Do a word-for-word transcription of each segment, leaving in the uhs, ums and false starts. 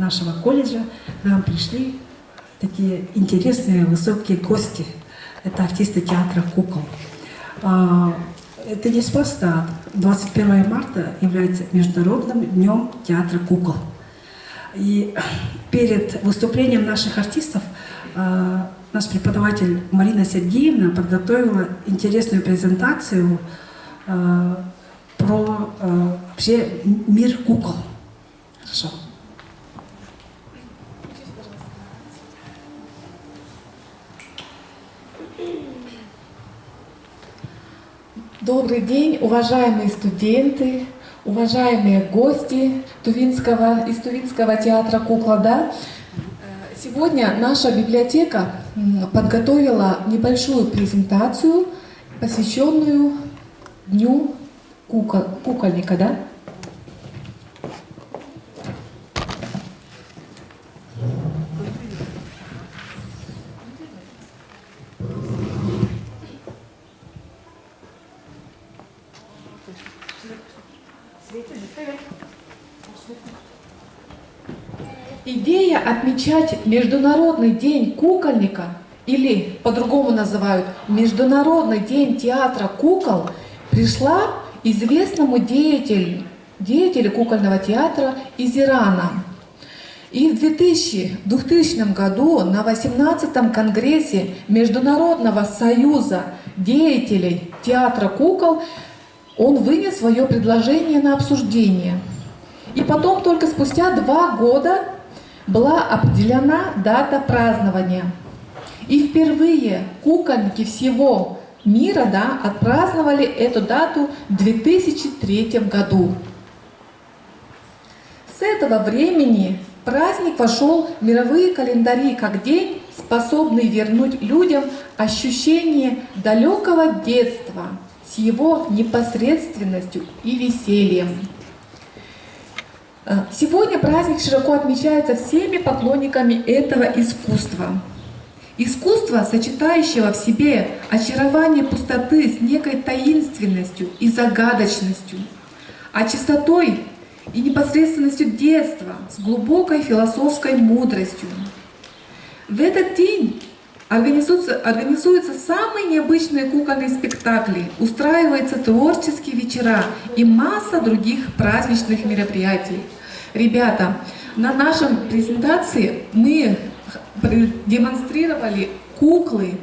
нашего колледжа к нам пришли такие интересные высокие гости. Это артисты театра кукол. А, это неспроста. Двадцать первое марта является Международным днем театра кукол. И перед выступлением наших артистов а, наш преподаватель Марина Сергеевна подготовила интересную презентацию а, про а, вообще мир кукол. Хорошо. Добрый день, уважаемые студенты, уважаемые гости Тувинского, из Тувинского театра «Кукла», да? Э, Сегодня наша библиотека м, подготовила небольшую презентацию, посвященную Дню кукол, кукольника, да? Идея отмечать Международный день кукольника, или по-другому называют Международный день театра кукол, пришла известному деятелю, деятелю кукольного театра из Ирана. И в две тысячи, в двухтысячном году на восемнадцатом конгрессе Международного союза деятелей театра кукол он вынес свое предложение на обсуждение. И потом, только спустя два года, была определена дата празднования. И впервые кукольники всего мира, да, отпраздновали эту дату в две тысячи третьем году. С этого времени праздник вошел в мировые календари как день, способный вернуть людям ощущение далекого детства с его непосредственностью и весельем. Э, Сегодня праздник широко отмечается всеми поклонниками этого искусства. Искусство, сочетающего в себе очарование пустоты с некой таинственностью и загадочностью, а чистотой и непосредственностью детства с глубокой философской мудростью. В этот день организуются, организуются самые необычные кукольные спектакли, устраиваются творческие вечера и масса других праздничных мероприятий. Ребята, на нашем презентации мы продемонстрировали куклы.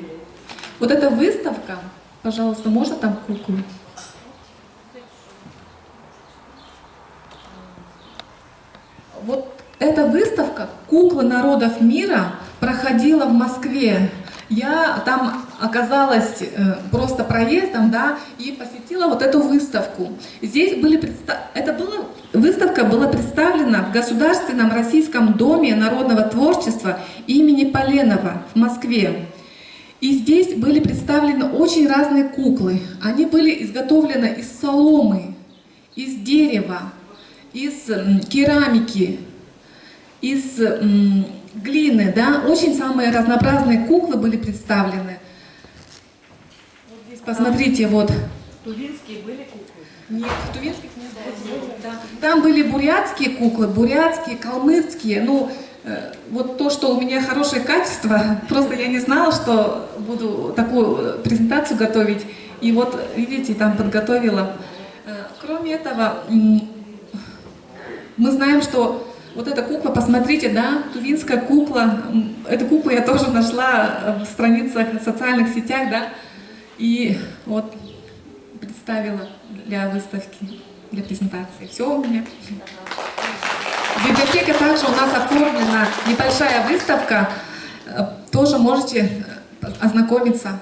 Вот эта выставка, пожалуйста, можно там куклы? Вот эта выставка «Куклы народов мира» проходила в Москве. Я там оказалась э, просто проездом, да, и посетила вот эту выставку. Здесь были предста... Это была выставка была представлена в Государственном российском доме народного творчества имени Поленова в Москве. И здесь были представлены очень разные куклы. Они были изготовлены из соломы, из дерева, из м, керамики, из м, глины, да, очень самые разнообразные куклы были представлены. Вот здесь посмотрите, вот. Тувинские были куклы? Нет, тувинских не было. Да. Там были бурятские куклы, бурятские, калмыцкие. Ну, э, вот то, что у меня хорошее качество, просто я не знала, что буду такую э, презентацию готовить. И вот, видите, там подготовила. Э, Кроме этого, м, мы знаем, что вот эта кукла, посмотрите, да, тувинская кукла. М, Эту куклу я тоже нашла э, в страницах, в социальных сетях, да, и вот представила для выставки, для презентации. Все у меня. В библиотеке также у нас оформлена небольшая выставка. Э, Тоже можете э, ознакомиться.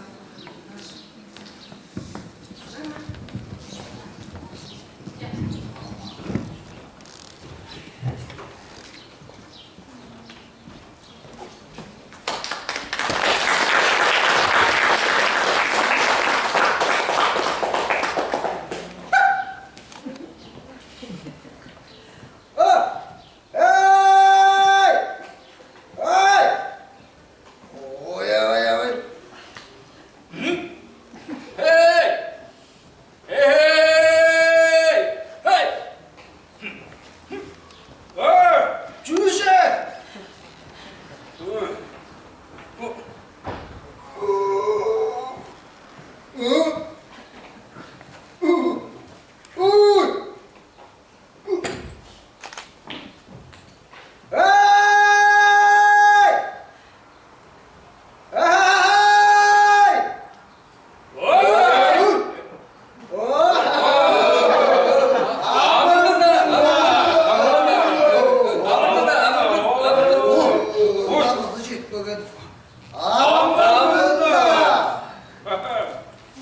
Амбарында!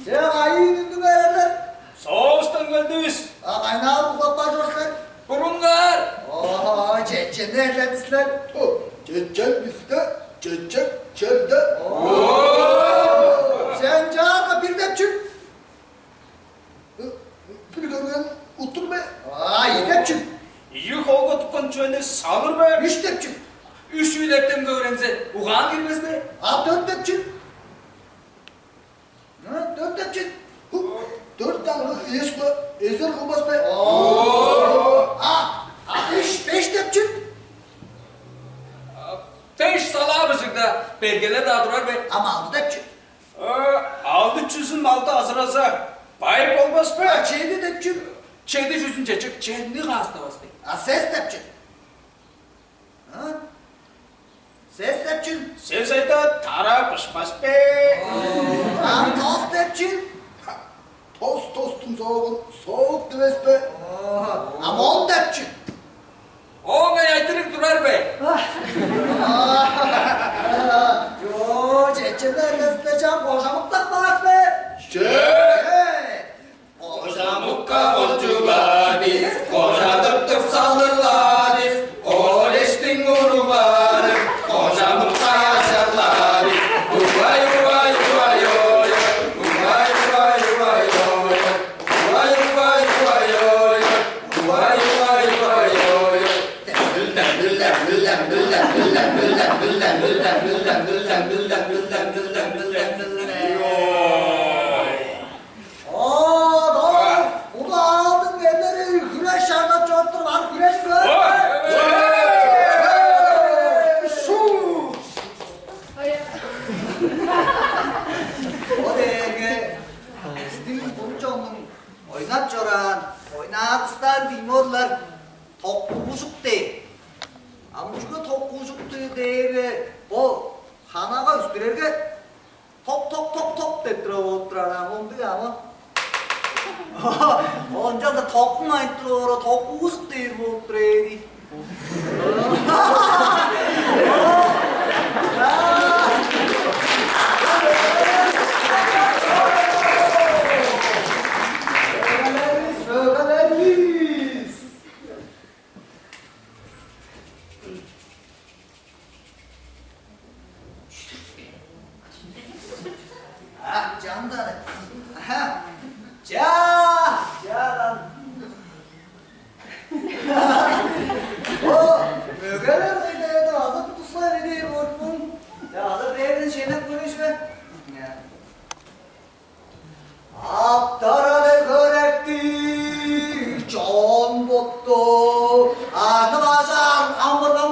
Че, кайыын үндүңер, эрлер? Соостан келдивис. А кайнаар углап бар чор силер? Бурунгаар. О, чечени эрледи силер. О, чечен бисте, чечек черде. О, сен чаарга бир деп чүл? Бир көрген уттур бе? А, ийи деп чүл? Ийи холга тупкан чүвени салыр бе? Үш деп чүл? Үш үүлектен көөрензе, угаан кирбес бе? А, дөрт деп чүл? А, дөрт деп чүл? Ху, дөрт даңгы эш бе? Эзер кылбас бе? О! А, а, үш, беш деп чүл? Беш салаа быжыгда бергеле-даа турар бе? Ам алды деп чүл? Э, алды чүзүн малды азыраза, бай болбас бе? А чеди деп чүл? Чеди чүзүн чечек, чемни кааставас бе? А сес деп чүл? А? Сес деп чүл? Сес айда тара бышпас бе? А тос деп чүл? Тос тостуң соогун соок дивес бе? А он деп чүл? Оон кайы айтырыг турар бе? Чоо, чечен эрлесинде чам кожамыктап каар бе? Че! Кожамыкка кончугладыс, кожадыптып салдырладыс, колештиң уруглары кожамыкка ашарладыс. Увай, увай, увай, ой, ой, увай, увай, увай, ой, ой. О, доо, куду аалдың эрлери хүреш чарлап чоруп тур, ар хүреш көр. Шу! О дээрге бистиң бул чоннуң ойнап чораан ойнаадыстар дийин болур. Токкуужук дээр. А мужуга токкуужукту дээрге бо ханага үстүрерге ток ток ток ток деп тура болуп турар, ам ондуг ама. Ончалда токуң айтып туруп ора токкуужук дээр болуп тур эди. Бөгелерибиз, бөгелерибиз. А, чамдары. Аха. Ча, чадан. О, мөгелер кайда эди, азы туслай бедээр болуп. Я, азы бээрден шенеп көрүш бе? Я. Аптараны көректиг чон ботту, аны бажар амырган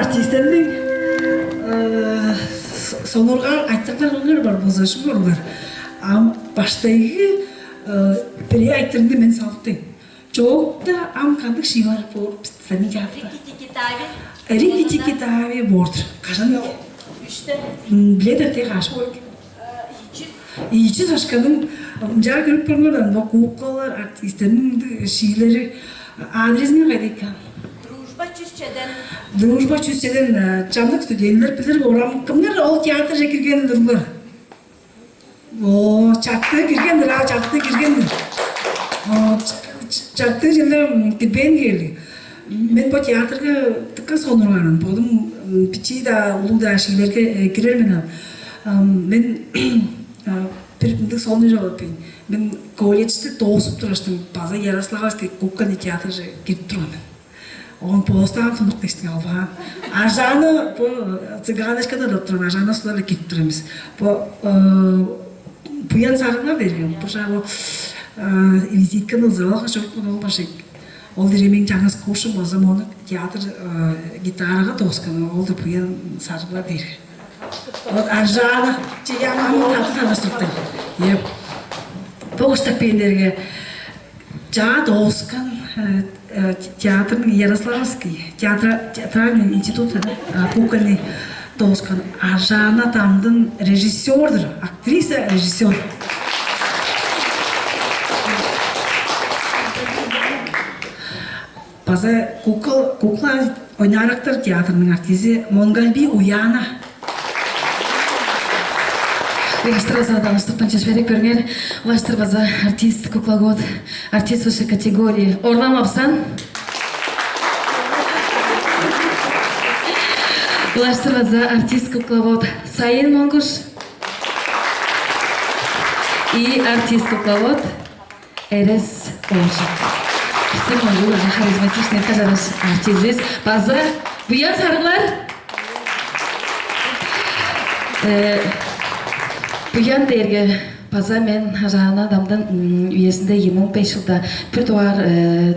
Артистерниң сонургаар айтырыглар бар болза, шуңурлар. Ам баштайгы бирээ айтырыгны мен салыптым. Чоокта ам кандыг шиилер боор бистиң театрда? Рикки-тикки-тави. Рикки-тикки-тави боор-дур. Кажан? Үштен. Билет эрте каш боор? Ийи чүс. Ийи чүс ашканың, ынчаар көрүп көрүңер даан, бо куклалар, артистерниң ындыг шиилери. Адрезиң кайда эккен? Дружба чүс чеден. Дружба чүс чеден, чамдык студентилер билир, орам кымнар ол театрже кирген-дир улар? О, чартыы кирген-дир, а, чартыы кирген-дир. О, чартыы чылда кирбээн кээрли. Мен бо театрга дыка сонуургаан мен. Бодум бичии-даа, улуу-даа шиилерге кирер мен. Мен бир мындыг сонуургаан чок мен. Мен колледжти доозуп тургаштың база Ярославский кукольный театрже кирип турган мен. Оон боостаан тунук дээштиң албаан. Аржаана бо цыганочкада да турган, Аржаана суларла кирип турар эмес. Бо буян сарыглар берген. Бо шаа бо визитканы ызып алгаш чоруп калган башек. Ол дере мээң чаңгыс курсчум болза, мону театр гитарага дооскан, ол да буян сарыглар берген. Вот Аржаана, че, я мамам таты танышдырды. Еп. Бо уштап бээндерге чаа дооскан театрның Ярославский театра, театральный институт, кукольный дооскан Аржаана Дамдын режиссер-дир, актриса, режиссер. База кукла, кукла ойнаарактар театрының артизи Монгальби Уяна. Улаштыр база далыштыртан чөпшээреп көрүңер. Улаштыр база артист кукловод, артист высшей категории Орлан Лапсан. Улаштыр база артист кукловод Сайын Монгуш. И артист кукловод Эрес Ооржак. Бистиң улуг ужа харизматичный кажараш артистивис база буян сарыглар. Буян дээрге база мен Аржаана Дамдын үезинде ийи муң беш чылда бир дугаар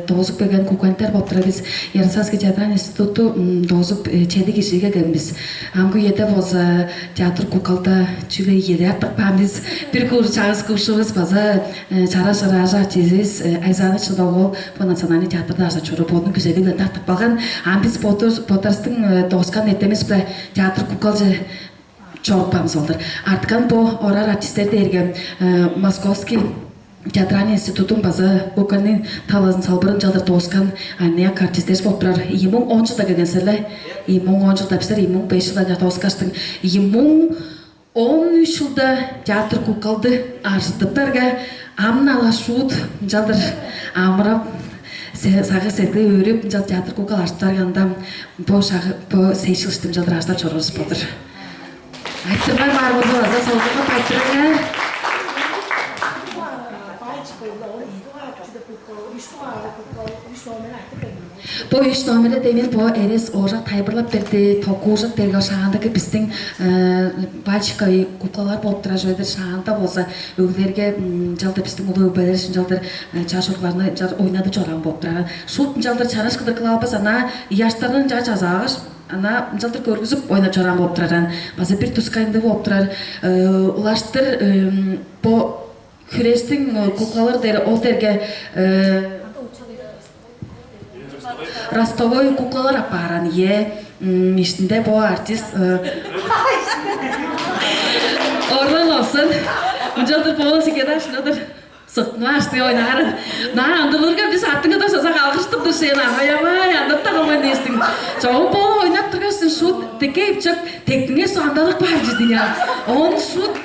доозуп келген кукольниктер болуп турар бис. Ярославский театральный институтту доозуп чеди кижи келген бис. Амгы үеде болза театр куколда чүгле ийи артып каан бис. Бир кур чагыс курсчувус база чараш ыраажы артистивис Айзаана Чылдак-оол бо Национальный театрда ажа чоруп, бодунуң күзели-биле тартып калган. Ам бис боттарывыстың дооскан эртемивис-биле театр куколче чоруп каан бис ол-дур. Арткан бо орар артисттер дээрге Московский театральный институттуң база кукольный талазын салбырын чалдыр дооскан аныяк артистер болуп турар. Ийи муң он чылда келген силер-ле. Ийи муң он чылда, бистер ийи муң беш чылда дооскаштың. Ийи муң он үш чылда театр куколду ажыттыптарга, ам-на ала шуут ынчалдыр амырап, сагыш-сеткили өөрүп, ынчалдыр театр кукол ажыттарганда, бо шагы, бо сес чыл иштинде ынчалдыр ажыттап чоруур бис болур. Айтырыглар бар болза, база солдугуп айтырыңар. Бо үш номерни демир бо Эрес Ооржак тайылбырлап берди, токуужап берген. Шаандагы бистиң бальчиковый куклалар болуп турар чүве-дир. Шаанда болза өглерге ынчалдыр бистиң улуг өгбелер ынчалдыр чаш уругларны ынчалдыр ойнадып чораан болуп турар. Шуут ынчалдыр чараш кылдыр кылып албас, ана ыяштарны ынчаар чазаагаш, ана ынчалдыр көргүзүп ойнап чораан болуп турар. База бир тускай ындыг болуп турар. Улаштыр бо Хүрежтиң куклалар дээр, ол дээрге ростовой куклалар апаар аан, ийе. Иштинде бо артист Орлан Лапсан. Ынчалдыр бо секретарь шынап-дыр сыктынмааш-тыр ойнаарын. Маа андырларга бис артынга-даа чазак алгыштып-дыр сен, аай-авай, андырып-даа калбайн дээштиң. Чогум бо ойнап тургаш, сен шуут дикейип чыып, тектиңер суандалып каар чүве-дир ийин. Оон шуут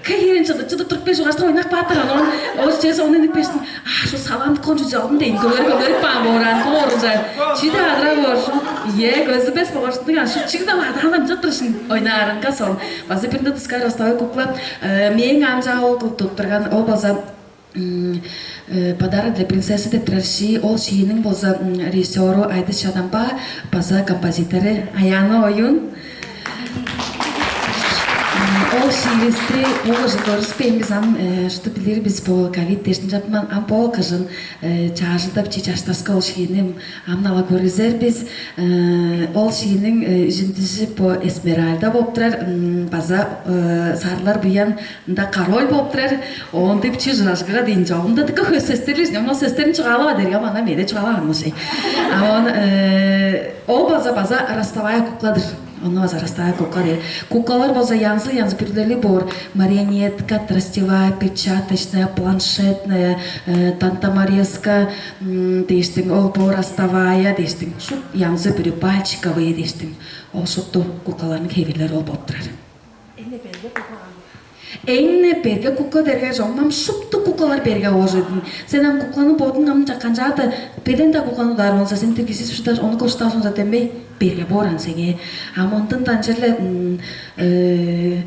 Кайыын чыдып, чыдып туруп беш угаштыр ойнап каапкан. Оон ол чеже ону үнүп бештиң: «А, шу салаан кончу чалдым» дейн, көөрү көөрүп каан боор аан, боор ужаан. Чүү-даа адырар боор шу. Ийе, көзүлбес боор шундуг аан, шу чигдал адаандан чыттырышын ойнаарынга сон. База биринде тускай ростовой кукла мээң амчаа ол кылып туттурган, ол база «Подарок для принцессы» деп турар шии, ол шииниң болза режиссеру Айдыс Чадамба, база композитору Аяна Оюн. Ол шиивисти бо кыжын көргүспейн бис ам, э, что билир бис бо ковид дээштин чаптыман, ам бо кыжын, э, чаажылдап чи чаштаска ол шиини ам-на-ла көргүзер бис. Э, ол шииниң, э, үзүндүзү бо Эсмеральда болуп турар, м, база, э, сарлар буян ында король болуп турар. Оон деп чи жыражгыга дейн чогум да дыка хөс сөстерлер, но сөстерин чугаалава дерге ам ана меде чугаалаан болчай. А он, э, ол база база ростовая кукладыр. Ону база ростовая кукла дээр. Куклалар болза янзы-янзы бүрлери боор. Марионетка, тростевая, печаточная, планшетная, э, тантамареска, м, дээштиң, ол боор ростовая дээштиң. Шуп янзы бүрү пальчиковые дээштиң. Ол шупту куклаларның хевирлери ол болуп турар. Эң-не берге кукла дергеш, оңмам шупту куклалар берге оожедин. Сен ам кукланы бодуң ам канчаата беден-даа кукланы удар онза, сен тиргизип шыдаш, ону кылыштааш онза демей берге боор ан сеңээ. Ам ондун данчерле, м, э,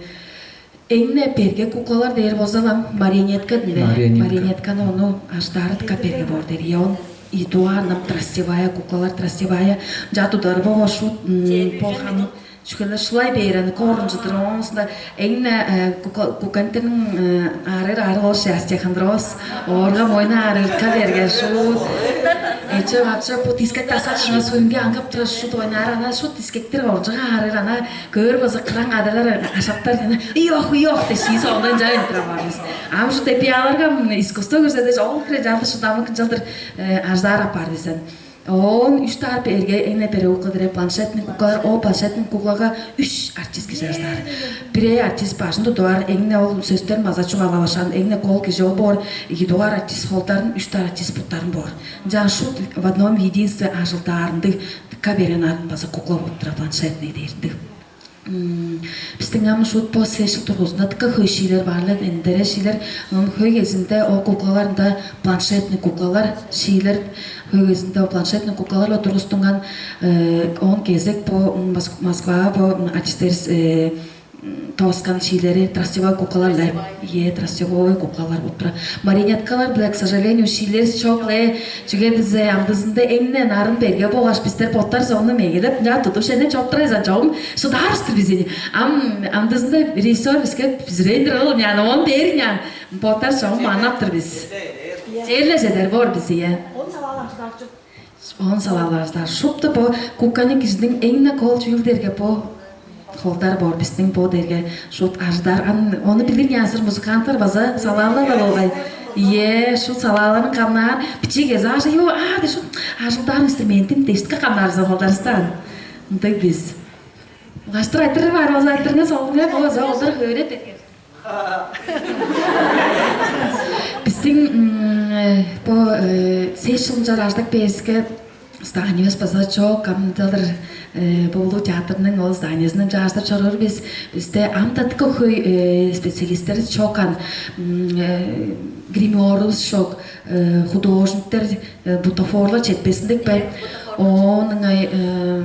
эң-не берге куклалар дээр болза ам марионетка диле. Марионетка. Марионетканы ону аштаарытка берге боор дээр. Я он идуа нам тростевая куклалар, тростевая жат удары богошу, м, бо хам чүгелер шулай бээр аны корунчудур оонсунда эң-не, э, кука-, кукантерниң, э, аарыр аарыг ол счастье хандырос. Оорга мойна аарырка берген шут. Эче бача бу дискек тасак шуна суюнге аңгап тура шут ойнаар ана шут дискектер оржуга аарыр ана көөр болза кыран кадалар ашаптар жана йох йох деш ийи соондан жайын тура барбыз. Ам шут эпияларга искусство көрсөдөш ол хире жарды шыдамы кынчалдыр, э, аждаар апаар бизен. Оон үш даар берге эне бере укладыре планшетный куклалар, ол планшетный куклага үш артист кижи аждаар. Бирээ артист бажын тудуар, эңне ол сөстер маза чугаалавашан, эңне кол кижи ол боор, ийи дугаар артист холдарын, үш даар артист буттарын боор. Жан шут в одном единстве ажылдаарындыг дыка берен арын база кукла болуп тура планшетный дээрдиг. М, бистиң ам шут бо сешил тургузунда дыка хөй шиилер баарлар, эндере шиилер. Ам хөй кезинде ол куклаларында планшетный куклалар шиилер, хөй кезинде ол планшетный куклаларла тургустунган, э, он кезек бо, м, Моск-, Москвага бо, м, артистерис, э, м, тооскан шиилери тростевой куклалар-ла. Е, тростевой куклалар болуп тура. Марионеткалар биле, к сожалению, шиилер чок-ле. Чүге дизе амдызында эңне нарын берге болгаш бистер боттар сону мегелеп, ынча тудуп шене чоп турайза чогум шыдаарыстыр бизини. Ам амдызында режиссер биске бүзүрейндир ол нян, он бээр нян боттар чогум манаптыр бис. Черле седер боор биз ие. Он салаалаштаачы. Он салаалаштаар шупту бо куканы кижиниң эңне кол чүүлдерге бо холдар боор бистиң бо дерге шут аждар. Ан ону билир нясыр музыканттар база салаалар болгай. Ие, шут салааларын камнаар бичиге зажа ю а де шут ажылдаар инструментин дештке камнаарза холдарыстан. Ындыг биз. Улаштыр айтыры бар база айтырыңа солуңа база олдар хөөреп берген. Бистиң, м, э, бо, э, сес чылынча аждак бээске зданиевис база чок, ам ынчалдыр, э, бо улуу театрның ол зданиезинен чааштап чоруур бис. Бисте ам таткы хөй, э, специалисттерибис чок ан, м, э, гримерубус чок, э, художниктер, э, бутафорлар четпесиндик бе. Оон ыңай, э,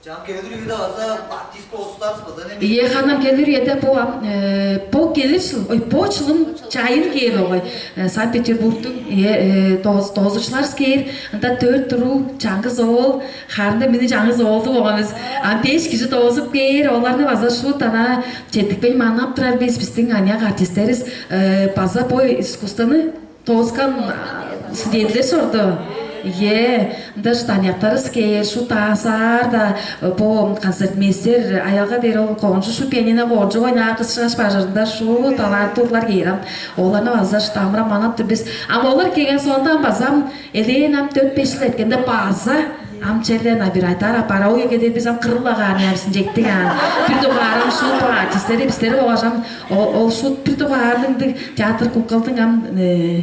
Чаң келир үйде база баптист болуштарыс база неме. Ие ханам келир үйде бо ам, э, бо келир жыл, ой, бо чылым чайын кээр огой. Э, Санкт-Петербургтуң, ие, э, доз-, доозучулар кээр. Анда төрт туруу чаңгыз оол, харында мени чаңгыз оолду болган бис. Ам беш кижи доозуп кээр, оларны база шут ана четтикпейн манап турар бис, бистиң аняк артистерис, э, база бо искусствоны тооскан, а, студентлер сорду. Е, ында штаньяктарыс кээр, шут аасаар да, бо концертмейстер аялга дээр ол коончу шу пианино коончу ойнаар кыс шыгаш бажырында шу таланттуурлар кээр ам. Оларны база штамыра манап тур бис. Ам олар келген соонда ам базам элээн ам төрт беш жыл эткенде база ам черле набирайтаар апаар. Ол келгенде бис ам кырыллагаан ярсын жектиг аан. Бир дугаарам шут артисттери бистери болгаш ам ол, ол шут бир дугаарның театр куколдуң ам, э,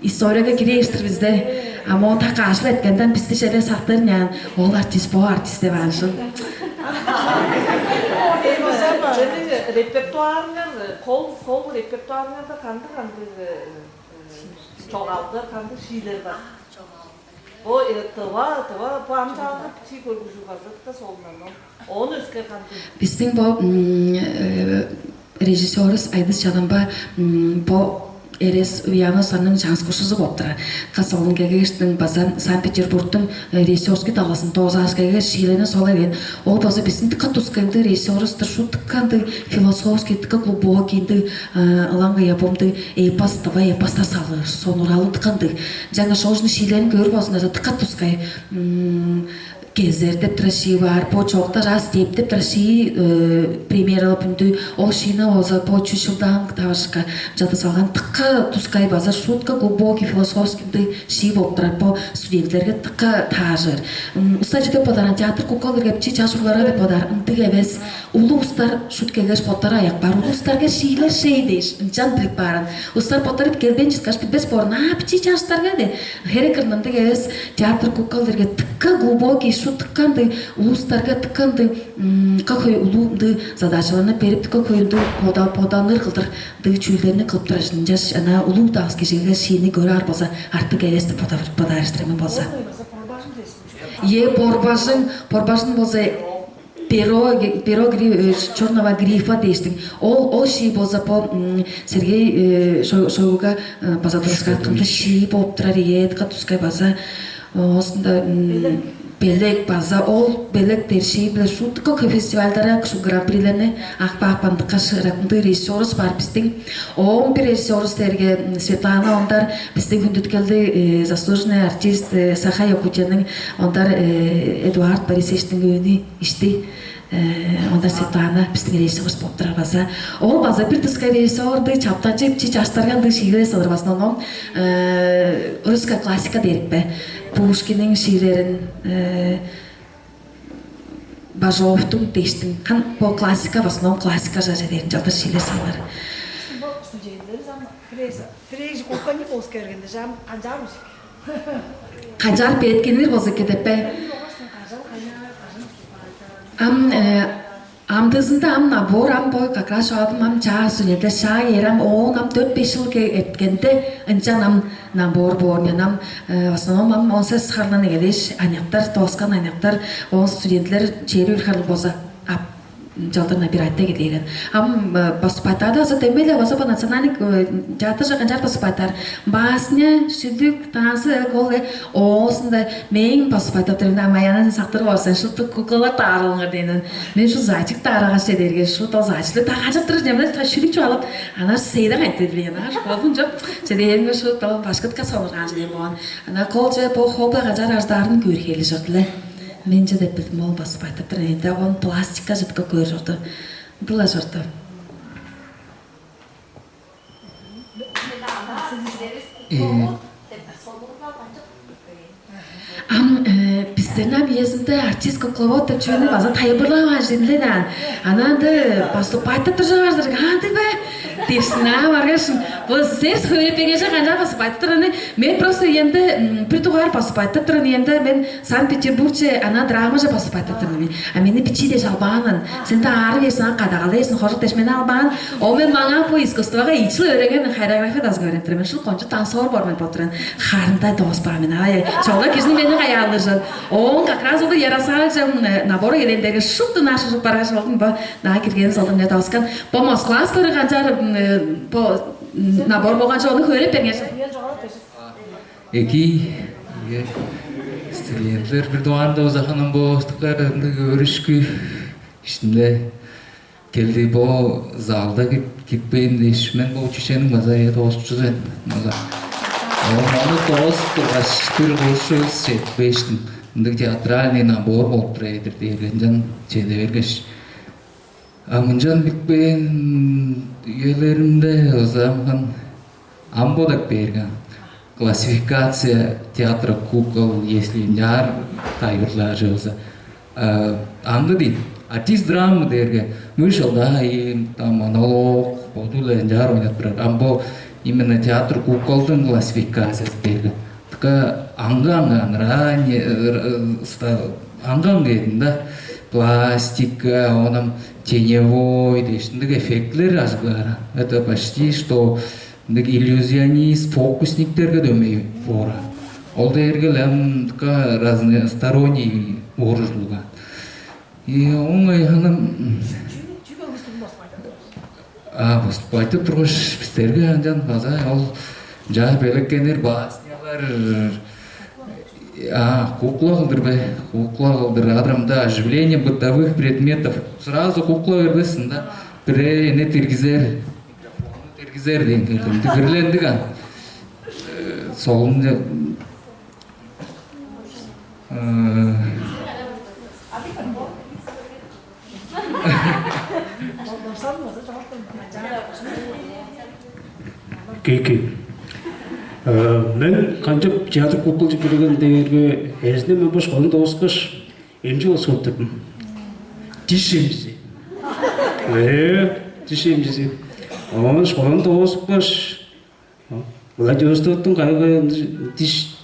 историяга кирээштир бизде. А моон так ажыл эткенден бисти чеде сактырняан, ол артист, бо артист деп анышын. Репертуарыңар, кол кол репертуарыңарда кандыг кандыг чогаалдар, кандыг шиилер бар? Бо тыва тыва бо ам чаалдыр чи көргүзүг база солунан. Ону өскер кандыг? Бистиң бо, м, э, режиссерубуз Айдыс Чадамба, м, бо Эрес Уяновсанның чаңгыс курсчузу болуп турар. Кас оон келгештиң база Санкт-Петербургтуң режиссерский талазын доозааш келгеш, шиилерин солай берген. Ол база бистиң дыка тускай ындыг режиссёрувус-тур, шуут дыка ындыг философский, дыка глубокий ындыг, ылаңгыя бо ындыг эпос, тыва эпостар салыр, сонуургалыг дыка ындыг. Ынчангаш ол ужун шиилерин көөр болзуңарза, дыка тускай. Кезер деп турар шии бар, бо чоокта «Раз деп» деп турар шии премьералап үндү. Ол шиини болза бо чүс чылдан таварышка чыдып салган, дыка тускай база шуут дыка глубокий философский ындыг шии болуп турар. Бо студентилерге дыка тааржыр. М, уста чүү деп бодаар, театр кукол иргепчи чаш уругларга деп бодаар, ындыг эвес. Улуг улустар шуут келгеш боттары аяк бар улустарга шиилер шей дээш, ынчан билип баарын. Улустар боттары келбейн чыткаш билбес боор, аа, бичии чаштарга де. Херек кырында ындыг эвес, театр кукол ирге дыка глубокий, шуут дыка ындыг улустарга дыка ындыг, м, дыка хөй улуу ындыг задачаларны берип, дыка хөй ындыг бода-, боданыр кылдыр ындыг чүүлдерни кылып турар. Ынчаш ана улуг дагыс кижиге шиини көрүп аар болза, артык эвес деп бода-, бодаар-дыр мен болза. Е, борбажың, борбажың болза, перо, перо гри-, э, черного грифа дээштиң. Ол, ол шии болза бо, м, Сергей, э, Шо-, Шойгуга, э, база тураскаатканда шии болуп турар, ийе, дыка тускай база, э, оозунда, м, белек база, ол белек дээр шии-биле шуут дыка хөй фестивальдарга, шу гран-прилерни акпа-акпандыкка шыырак ындыг режиссёрувус бар бистиң. Оон бир режиссёрувус дээрге, м, Светлана Ондар, бистиң хүндүткелдиг, э, заслуженный артист, э, Саха-Якутияның, Ондар, э, Эдуард Борисовичтиң өөнү ишти. Э, Ондар Светлана бистиң режиссёрувус болуп турар база. Ол база бир тускай режиссёр-дур, чаптанчыг, бичии чаштарга ындыг шиилер салыр, в основном, э, русская классика дээрик бе? Пушкинниң шиилерин, э, Бажовтуң дээштиң. Кан бо классика, в основном классика чажа дээрин чалдыр шиилер салыр. Бо студентилер зам хреза. Хреза кокани болуп кергенде жам канчаар музыка. Канчаар бээткеннер болза кедеп бе? Ам, э, амдыызында ам набор, ам бо как раз шаадым ам чаа студентлер шаа ээр ам оон ам дөрт-беш чыл ке-, эрткенде ынчан ам набор боор мен ам, э, в основном ам он сес харлан эгелээш аныяктар, дооскан аныяктар, оон студентлер чээрби бир харлыг болза ап, чалдыр набирать эгелээн. Ам, э, поступать-таар азы дөмей-ле база по национальный, э, театрже канчаар поступать-таар? Басня, шүлүк, танцы, гол, э, оозунда мээң поступать-тап турумда, ам Аяна сактыр боор сен, шупту куклалар даарылыңар дээн. Мен шу зайчик даарагаш че дээрге, шуут ол зайчикти дагажып турар, немелер та шүлүк чугаалап, анаар сейдең айтты билген, анаар болдум чоп. Че дээринге шуут ол башкытка сонургаан че дээр болган. Ана кол че бо холда канчаар ажыдаарын көөр херли чорду-ле. Мен че деп билдим, ол база байтып турар. Энде он пластикка чыткып көөр чорду. Ындыла чорду. Э, ам, э, бистерни ам иезинде артист кукловод деп чүвени база тайылбырлаваан чүве-дир аан. Ана ында поступать-тап туржуп аар-дыр, андыг бе? Дирсин аа баргаш, бо сес хөөрепеңеже канчап поступать-тап тураны? Мен просто иемде, м, бир дугаар поступать-тап туран иемде мен Санкт-Петербургче ана драмаже поступать-тап туран мен. А мени бичии дээш албаанын. Сен-даа аарыг бээр сен, кадагалаар сен, хожук дээш мени албаан. Ол мен маңаа бо искусствога ийи чыл өөренген, хореография дазын өөренип тур мен. Шул кончуг танцор боор мен болуп туран. Харында дооспаан мен. Ай, чогда кижиниң мени каяалыжын. Оон как раз ол Ярославче, м, набор келгендеги шупту наш ужуп баргаш болдум. Бо наа киргенин солдум не дооскан. Бо Москва стыры канчаар, м, э, бо, м, набор болган чогну хөөреп берген. Эки, ийе, студентлер бир дугаарында узаханан бо устукар ындыг өөрүшкү иштинде келди. Бо залда кип-, киппейн дээш, мен бо чүчениң база, э, доозукчузу мен. База. Ону доозуп тургаш, бир курушувус четпештиң. Ындыг театральный набор болуп тура эдир дээрге, ынчан чеде бергеш. А мынчан битпээн үелеримде ызаамган ам бодап бээрге, классификация театра кукол, если ынчаар тайылбырлаар чыгылза, а, аңгы дейт. Артист драмы дээрге мыш ылдаа, там монолог боду-ла ынчаар ойнап турар. Ам бо именно театр куколдуң классификациясы дээрге дыка аңгы-аңгы аныраа, не, ы, ы, ста-, аңгы-аңгы эдин да. Пластика, оон ам теневой дээш, ындыг эффектилер ажыглаар. Это почти что ындыг иллюзионист, фокусниктерге дөмей боор. Ол дээрге-ле ам дыка разносторонний боор ужурлуг. И оон ам А, выступать тургаш, бистерге ынчан база ол чаа белеккеннер, баснялар, а, кукла кылдыр бе? Кукла кылдыр, адырам-даа, оживление бытовых предметов. Сразу кукла бербес-сиң да, бирээ эне диргизер. Диргизер дээн келдим. Дүгүрлендиг ан. Э, Солун деп. Э, Кеки. Э, мен канчап театр куклалчы кирген дээрге, эзинде мен бо школаны дооскаш, эмчи болуп турдум. Диш эмчизи. Э, диш эмчизи. Оон школаны дооскаш, Владивостоктуң кайгы диш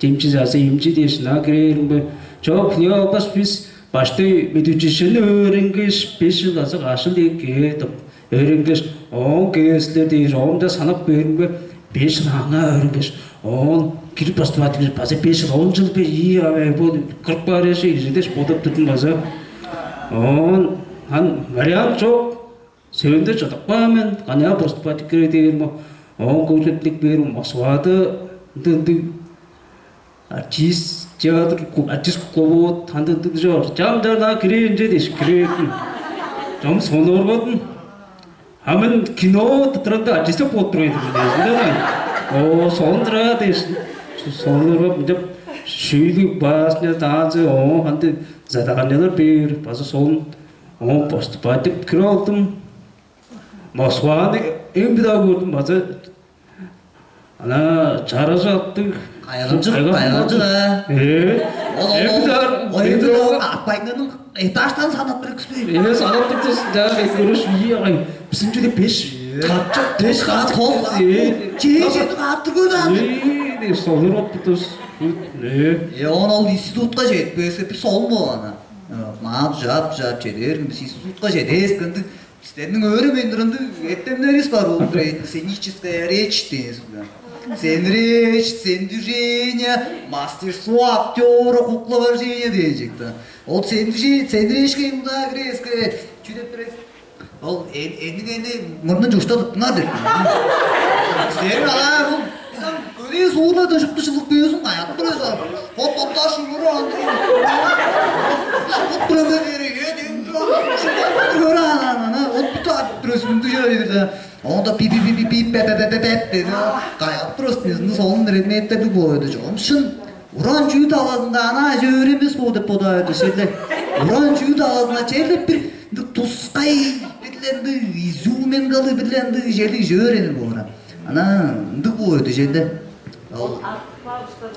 демчизи азы эмчи дээш, ынаа кирээримге, чок, хлеб албас, бис баштай медучилищени өөренгеш, беш чыл азы каш чыл дээр кээр деп өөренгеш, оон кээр силер дээш, оомда санап кээримге, беш чыл аңаа өөренгеш, оон кирип бастываат база беш чыл, он чыл бе, ии аве, бо кырып каар эже дээш бодап турдум база. Оон ан вариант чок. Сөөлүнде чыдып каан мен, канчаар поступать кирер дээрим, оон көргүзүп бээрим, Москвада ындыг-ындыг артист, театр, ку-, артист кукловод, андыг-ындыг чор. Чам чарнаа кирээр ынча дээш, кирээдим. Чом сонуургадым. А мен кино тырында артист болуп турган эдим, дээш, ынча. О, сонун-дур аа дээш, сонуургап, ынчап, шүүлүг, башня, танцы, о, андыг задаганиялар бээр, база сонун. Оон поступать деп кирип алдым. Москваны эң бир-даа көрдүм база. Ана чаражы аттыг. Кайгамчык, кайгамчык, а? Э? Ол, ол, эң бир-даа, ол эң бир-даа апайыңның этаждан санап бир киспейн. Э, санап тур тус, да, көрүш, ии, ай. Бисинче де беш катчак, беш кат тос. Э, чээ чедип каап тур көөр аны. Э, деп солур оп тур тус. Э. Э, он ол институтка жетпээске бир солун болган. Маам жап-жап чедер, бис институтка чедээскенди. Бистерниң өөрүмейн туран ындыг эртемнеривис бар болуп тур, сценическая речь дээн. Сцен речь, сцен движение, мастерство актера, кукловождение дээн чек-даа. Ол сцен движение, сцен речьке мында кирээске, чүү деп тур эвес? Ол эниң-эни мурнун чугуштадыптыңар деп. Силерниң алаа бул Көдээ суурда дыжып-дыжылып көөзүн каяап тур эвес. Хот-хоттар шугуру андыр. Шугуп тур эме береге, дем тур. Шугуп тур ана, ана, от бүт ап тур өсүндү жай бирде. Онда пип пип пип пип пеп пеп пеп пеп деди. Каяап тур өстүнүзүндү солун предметтерди боойду. Чогум шын. Уран чүү талазында ана ажы өөренмес боо деп бодаар эди шейле. Уран чүү талазында черлеп бир ындыг тускай, бир-ле ындыг изюминкалыг, бир-ле ындыг желиг жөөренир боор. Ана ындыг боор эди чеде. Ол,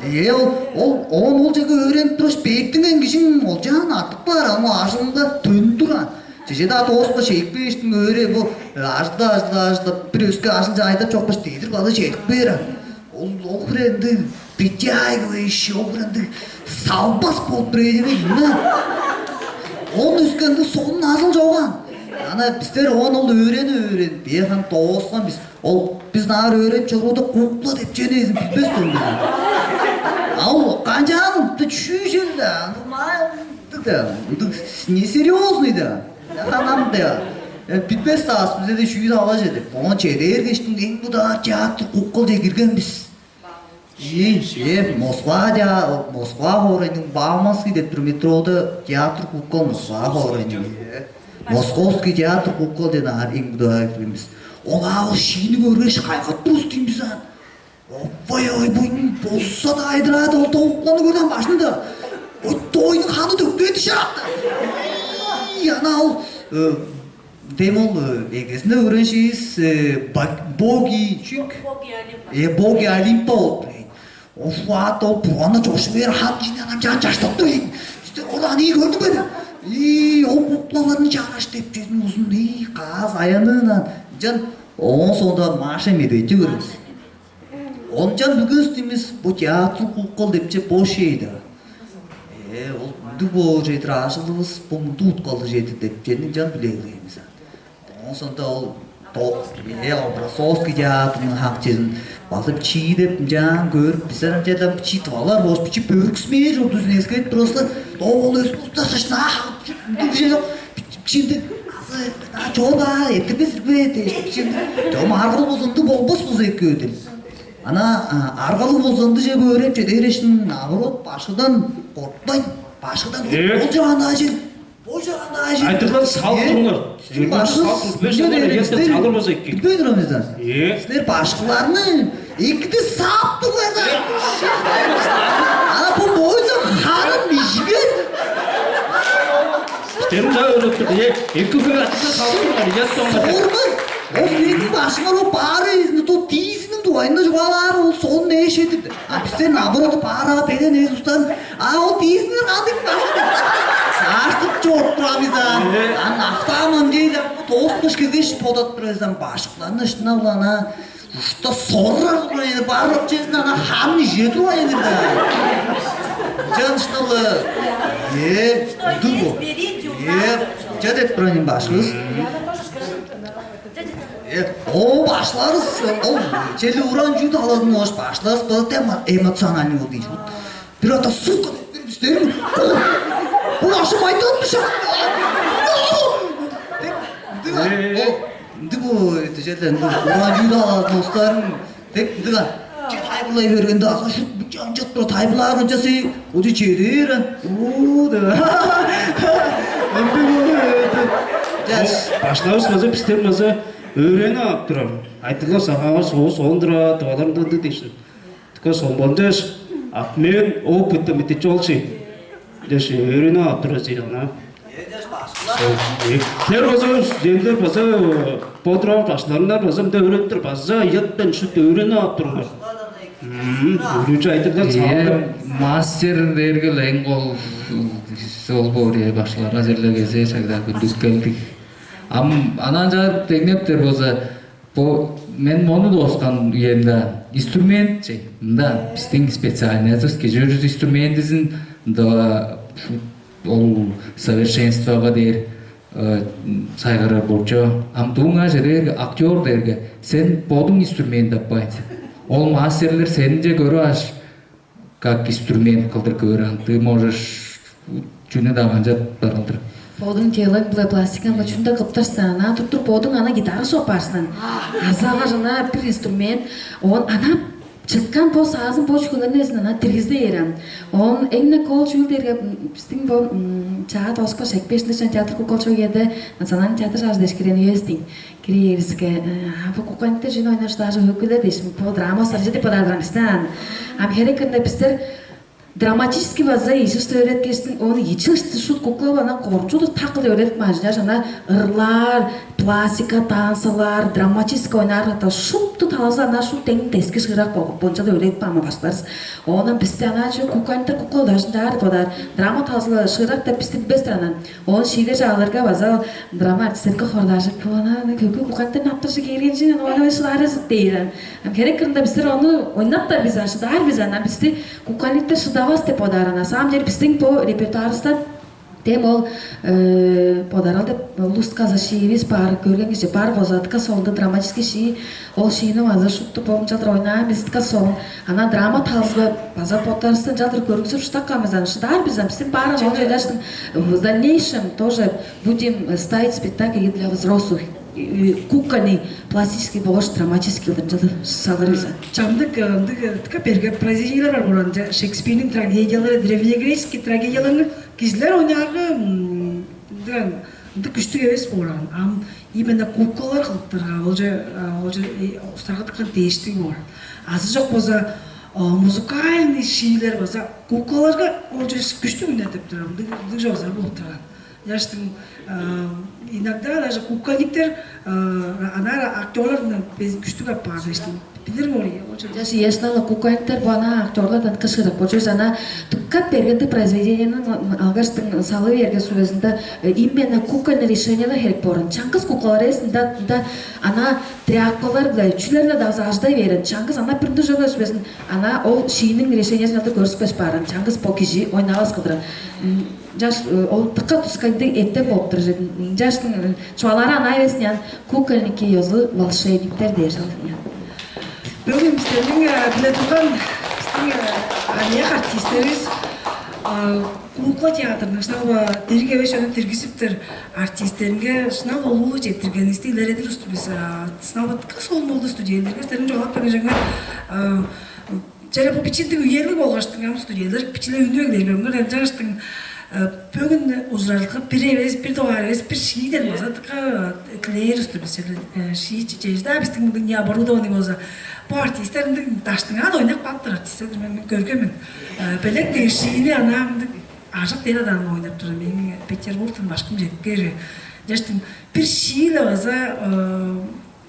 э, ол, ол, оон ол чеге өөренип тургаш, бээттинген кижиң олчаан артып каар, ам ажылында төндүр ан. Чеже-даа дооскаш, экпээштиң өөре бо, э, ажылда, ажылда, ажылда, бир өске ажылче айдап чокпаш, дедир база чедип кээр ан. Ол, ол хире ындыг притягивающий, ол хире ындыг салбас болуп тур эдиби, ийне. Он өскенде сонун ажыл чоган. Ана бистер оон ол өөрени өөрен, бээр хан дооскан бис. Ол бис наар өөренип чорууда кукла деп чүвени эзин билбес турган бис. А ол канчаан ынты чүүжел-даа, аны маа ындыг-даа, ындыг несерьезный-даа. Ханам-даа. Билбес-даа бис, бизде чүү талажы деп. Оон чеде бергештиң эң будаар театр кукла деп кирген бис. Ийе, ийе, Москва теа-, Москва хоорайның Бауманский деп тур метрода театр кукол Москва хоорайның. Московский театр кукол деп аар эң будаа кирген бис. Ол аал шиини көргеш, кайгап турус дейм бис аан. Оппай-ой, буйнуң болза-даа айдыраад, ол товукпаны көрдүң башында. Ой, тойнуң ханы төктү шаапты. Ана ол, э, дем ол, э, эгезинде өөренчивис, э, ба-, боги чүк? Боги Олимпа. Э, боги Олимпа болуп турган. Офуат ол бурганы чошу бээр хам кижини анам чаан чаштап тур ээн. Сте ол аны көрдүң бе? Ии, ол куклаларны чараш деп чедин узун, ии, каас аянныынан. Ынчан оон соонда Маша медведь көрөбүс. Ончан бүгүн стимис бо театр кукол депче бош эйда. Э, ол ындыг боор чедир ажылывыс бо мындыг уткалыг чедир деп чедин ынчан билеглээн бис. Оон сонда ол то-, э, образцовский театрның хак чедин базып чии деп ынчаан көрүп, бизер ынчадан бичии тывалар болуш, бичии бөрүксмээр чордузун эскерип турувуста, то ол өскү устар шашнаа хагып чүп, ындыг чок, бичиинде азы А чола эттирбес ирбе дээш чим. Чом аргал болза ындыг болбас болза эки өдүн. Ана аргалы болза ындыже көөреп чедээрешин наоборот башкыдан кортпайн, башкыдан болчу андаа жер. Болчу андаа жер. Айтырган салып туруңар. Башкы салып туруңар. Беш аңар эгестен чалыр болза эки. Билбей турам сизден. Силер башкыларны экиди саап турлар да. Ана бу бойза ханым бижигер. Стерим да өрөттүр. Эки хүн атты салып туруңар. Ят соңга. Сорган. Ол сенин башыңар ол баары изни то тийизинин дуайында жугалаар ол сонун эш этип. А бистен наоборот баара беден эс устан. А ол тийизинин кадык башты. Саартып чоруп турабыз а. Ан автаман дейли. Тоос кыш киргеш подат турабыз ан башкыларны ышына улана. Ушта соррар турган эди, барып чезин ана ханны же турган эди да. Чан ышта улы. Э, ындыг бо. Э, ча деп турган эм башкыбыз. Э, о башларыс, ол чели уран жүү талазын ош башларыс бо тема эмоциональный ол дейш. Бир ата сука деп бир бистерин. Бу ашым айтып шак. Ындыг бо, эти жерден уран жүү талазын остарын. Деп ындыга. Че тайбылай бергенде аса шут бучан чыт бир тайбылаар ынчасы. Оди чедер. Уу да. Ынды бо. Жаш. Башлавыс база бистер база өөренип ап турар. Айтылган сахаавар соос оон тура тываларында ынды дешин. Тыка сомбон деш. Ап мен опыттым ити чолчи. Деш өөренип ап турар сен ана. Силер база студенттер база бодурап башларыңар база мында өөредиптер база ыяттан шут өөренип ап туруңар. Үрүнчү айтырдан саалдым. Мастер дээрге эң ол ол боор башларга жерле кезээ шагда күндүз келдик. Ам анан чаар деңнептер болза бо мен мону доскан үемде инструмент чей мында биздин специальный кижи инструментизин мында ол совершенствого дээр сайгарар болчо. Ам дууңаа чеде берге актер дээрге сен бодуң инструмент аппайн сен. Ол мастерлер сенинче көрүп аш как инструмент кылдыр көөр ан ты можешь чүнү да канчап барылдыр. Бодуң телең биле пластикаң бачында кыптарсан, ана туттур бодуң ана гитара сопарсан. Азагар ана бир инструмент, он ана чыткан бо саазын бо чүгүлернезин ана тиргизде ерем. Он эңне кол чүүл дерге биздин бо чаа тоскош экпешинде чан театр кукол чогеде национальный театр жаажы дешкирен үестиң. Кирээривиске бу куканитте жин ойнаш даже хөкүле дешим бо драма саржы деп бодадырам истен. Ам херек кырында биздер драматический база ижишти өөреткештиң, ону ичилишти шут куклалана корчуду такыл өөретип маажыгаш, ана ырлаар, пластика, танцылар, драматический ойнаар ката шупту талазы ана шут деңин тески шыырак болгуп, бонча да өөретип ама баштарыс. Оонан бисте ана чү куканитер кукла дажынчаар бодар. Драма талзыла шыырак деп бисти билбестир анан. Оон шиилер чааларга база драма артистерге хордаажып, ана көкү куканитер наптыржы кээргенчи, ону шылаарызык дейрен. Херек кырында бистер ону ойнап да биз, шыдаар биз, ана бисти Куканитте шыдавас деп бодааран, на самом деле биздиң бо репертуарывыста дем ол бодарал деп улуска аза шиивис бар, көрген кижи бар болза, дыка соонда драматический шии, ол шиини база шупту болум чадыр ойнаан биз дыка соон. Ана драма талзыга база боттарыстан чадыр көрүнсүп шыдакканбыз, аны шыдаар биз, биздин баарын ол чөйлөштүн в дальнейшем тоже будем ставить спектакль и для взрослых. Кукольный, пластический болгаш драматический ылдырынчалыг салыр биза. Чамдык ындыг тыка берге произведениялар бар болган. Шекспирниң трагедиялары, древнегреческий трагедияларны кижилер ойнаарга ындыган ындык күштүг эвес болган. Ам именно куклалар кылыптарга олче олче устарга тыккан дээштиг болган. Азы жок болза музыкальный шиилер болза куклаларга олче күштүг үнетип турар. Ындыг ындыг жок болуп турган. Яштың иногда даже кукольниктер анаар актерлар безин күштүг аппаар дештим. Билир мори. Жаш яшнала кукольниктер бу ана актерлардан кышырык. Бо чөз ана дыккат бергенде произведениянын алгаштың салы берген сүрезинде именно кукольный решениелер херек борун. Чаңгыс куклалар эсинде да ана тряпкалар бла чүлерле да аждай берен. Чаңгыс ана биринде жок өспесин ана ол шиинин решениесин алды көрүспес баарын. Чаңгыс бо кижи ойнавас кылдыран. Жаш ол тыкка тускайдыг эттен болуп турар эдим. Жаштың чуалары ана эвес нян кукольники ёзу волшебниктер дээр жал. Бүгүн бистердин биле турган биздин аныяк артистерибиз А, кукла театрының шынап-ла дириг эвес чонун диргизиптер, артистеринге шынап улуу четтиргенивисти илередир устур бис. Шынап-ла кыс ол болду студенттерге силерниң чугаалап берген чөңге чере бу бичиндиг үелиг болгаштың ам студенттер бичиле үнү эглей көрүңөр, ынчангаштың бөгүн ужуражылга бир эвес, бир дугаар эвес, бир шииден база дыка тилээр устур бис. Шии чижээ-даа бистиң мындыг необорудованный болза, бо артисттер ындыг даштыңаа ойнап калыптыр артисттер мен көргенмин. Белек деген шиини ана мындыг ажык дээр адаан ойнап тур. Мээң Петербургтан башкым жетип кээр. Жаштың бир шииле база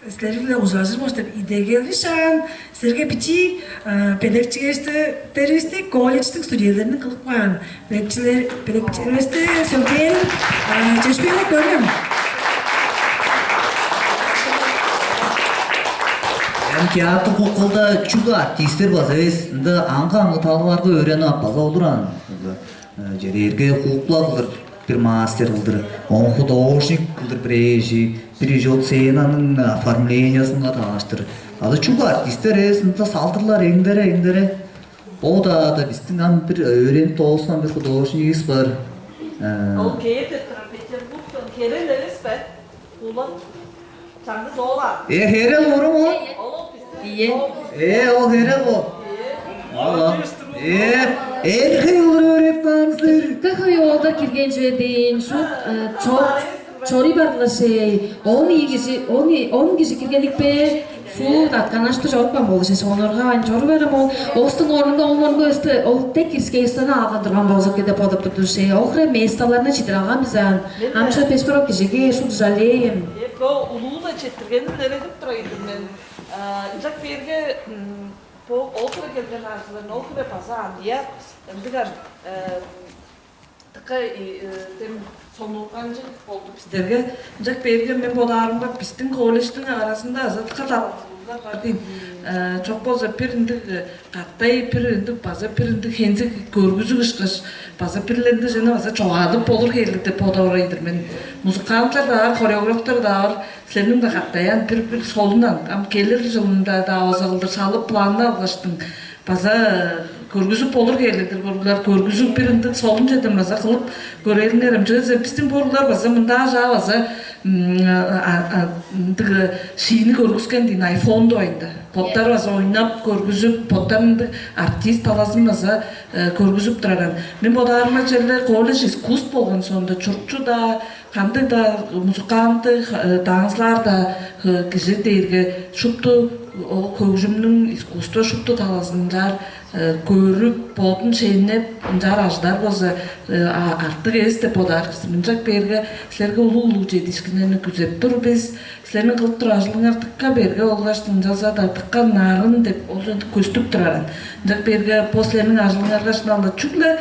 силер-биле ужуражыр болуш деп идегелги шаан силерге бичии белекчигештер, беривисти колледжтиң студенттериниң кылып каан белекчилер, белекчилеривисти сөглээн чөпшээни көрүм. Эм театр кукулда чүгле артисттер база эвес, ында аңгы-аңгы талаларга өөренип ап база олур аан. Чедээрге кукла кылдыр бир мастер кылдыр, оон художник кылдыр бир эжи, бир ижот сценаның оформлениязынга тааштыр. Ада чүгле артисттер эвес, ында салдырлар эңдере эңдере. О-даа да бистиң ам бир өөренип дооскан бир художнигивис бар. Ол кээр деп турар Петербургтан, херел эвес бе? Улан чаңгыс ол а? Э, херел урум ол. Ол ол бистер. Ие. Э, ол херел ол. Ала. Э, эрхей улар өөренип каан силер. Кахай оолдар кирген чүве дейн, шут чор чоруй барлашей. Он кижи, он он кижи киргенник бе? Шут атканашты чорупкан болуш эш, онорга айн чору берем ол. Остуң орнунга оң орнунга өстө ол тек кирскейстен алган турган болзук деп бодуп турдуш. Охре месталарны читир алган бизен. Амша пешпирок кижиге шут жалеем. Бо улууна четтиргенин эредип турайдым мен. Ынчак берге бо ол хире келген ажыларын ол хире база андыяр ындыгар дыка тем сонуурганчыг болду бистерге. Ынчак берге мен бодаарымга бистиң колледждиң аразында азатка талантылуулар бар дейм. Чок болза бир ындыг катай бир ындыг база бир ындыг хензиг көргүзүг ышкаш база бирлеринде жана база чогаадып болур хээрлик деп бодап орайдыр мен. Музыканттар-даа бар, хореографтар-даа бар. Силерниң-даа катаян бир-бир солунан ам келир жылында-даа база кылдыр салып планны алгаштың база көргүзүп болур хээрлик-дир. Болурлар көргүзүп бир ындыг солун чеден база кылып көрээлиңер ам чыгыза. Бистиң болурлар база мындаа жаа база ындыг шиини көргүскен дейн айфон дуайында. Боттар база ойнап көргүзүп, боттар ындыг артист талазын база көргүзүп тураран. Мен бодаарыма черле колледж искусств болган соонда чурукчу-даа, кандыг-даа музыканты, танцылаар-даа кижи дээрге шупту ол хөгжүмнүң искусство шупту талазынчаар көрүп, бодун шеннеп, ынчаар ажыдар болза артык эвес деп бодаар кижи. Мынчак берге силерге улуу-улуу чедиишкиннерни күзеп тур бис. Силерниң кылып турар ажылыңар дыка берге болгаш ынчалза-даа дыка нарын деп ол көстүп тураран. Ынчак берге бо силерниң ажылыңарга шыналда чүгле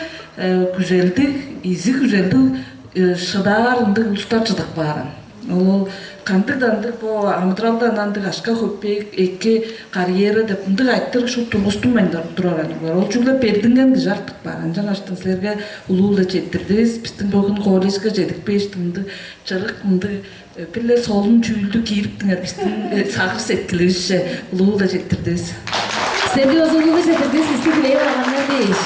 күзелдиг, изи күзелдиг шыдаар ындыг улустар чыдып кааран. Ол кандыг-даа ындыг бо амыдыралдан андыг ашка хөппээк эки карьера деп ындыг айтырыг шуут тургустунмайн турар анылар. Ол чүгле бердинген кижи артып каар. Ынчангаштың силерге улуу-ла четтирдивис. Бистиң бөгүн колледжге чедип кээштиң ындыг чырык ындыг бир-ле солун чүүлдү киириптиңер бистиң сагыш сеткиливисче. Улуу-ла четтирдивис. Сени озулугу четтирдивис, бисти билээр алганнар дээш.